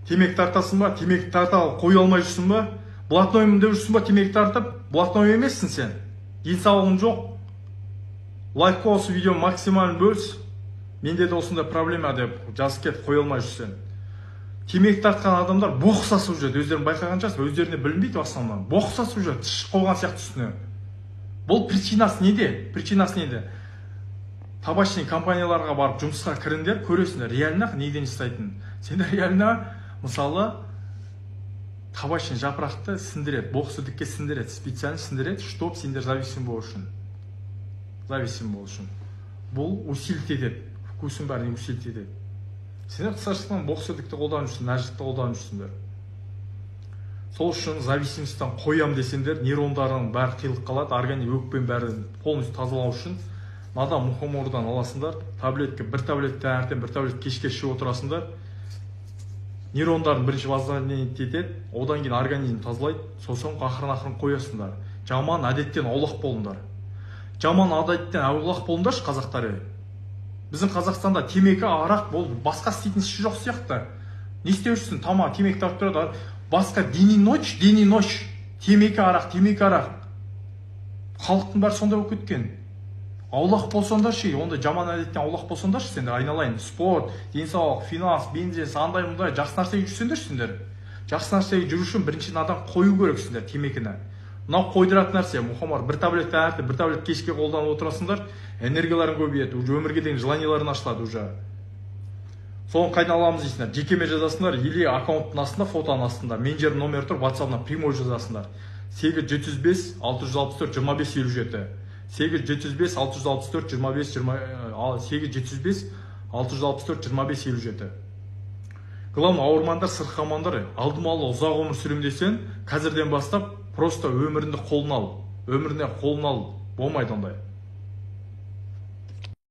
Темекі тартасың ба? Темекі тарта қоя алмай жүрсің ба? Блатноймын деп жүрсің ба темекі тартып? Блатной емессің сен, денсаулығың жоқ. Лайк, осы видео максимально бөліс. «Менде де осындай проблема» деп жазып кет. Қоя алмай жүрсең, темекі тартқан адамдар боқ сасып жүреді, өздерің байқаған шығарсың. Өздеріне білінбейді, в основном боқ сасып жүреді, тышып қойған сияқты үстіне. Бұл причинасы неде? Причинасы неде? Табачный компанияларға барып, жұмысқа кіріңдер, көресіңдер реально неден жасайтынын. Сендер реально, мысалы, табачный жапырақты сіндіреді, боқ сідікке сіндіреді, специально сіндіреді, чтоб сендер зависим болу үшін. Зависим болу үшін бұл усилить етеді, вкусын бәрін усилить етеді. Сендер қысқаша боқ сідікті қолданып жүрсіңдер, нәжікті қолданып жүрсіңдер. Сол үшін зависимостьтан қоям десеңдер, нейрондарың бәрі қиылып қалады, организм, өкпенің бәрін полностью тазалау үшін мынадан, мухомордан аласыңдар таблетка. Бір таблетка таңертең, бір таблетка кешке ішіп отырасыңдар. Нейрондарын бірінші восстановление етеді, одан кейін организм тазалайды, сосын ақырын ақырын қоясыңдар. Жаман әдеттен аулақ болыңдар, жаман әдеттен аулақ болыңдаршы, қазақтар, ей. Біздің Қазақстанда темекі, арақ болды, басқа істейтін іс жоқ сияқты. Не істеп жүрсің? Тамақ, темекі тартып тұрады, басқа день и ночь, день и ночь темекі, арақ, темекі, арақ. Халықтың бәрі сондай болып кеткен. Аулақ болсаңдаршы, ондай жаман әдеттен аулақ болсаңдаршы сендер, айналайын. Спорт, денсаулық, финанс, бизнес, андай мындай жақсы нәрсеге жүрсеңдерші сендер. Жақсы нәрсеге жүру үшін біріншіден адам қою керексіңдер темекіні. Мынау қойдыратын нәрсе, мухомор. Бір таблетка таңертең, бір таблетка кешке қолданып отырасыңдар, энергияларың көбейеді, уже өмірге деген желанияларың ашылады уже. Соны қайдан аламыз дейсіңдер. Жекеме жазасыңдар или аккаунттың астында, фотоның астында менеджердің номері тұр, ватсабына прямой жазасыңдар: 8 705 664 25 57, 8 705 664 25 20, 8 705 664 25 57. Главное, ауырмаңдар, сырқамаңдар. Алдыма ала ұзақ өмір сүремін десең, қазірден бастап просто өміріңді қолына ал, өміріңе қолына ал. Болмайды ондай.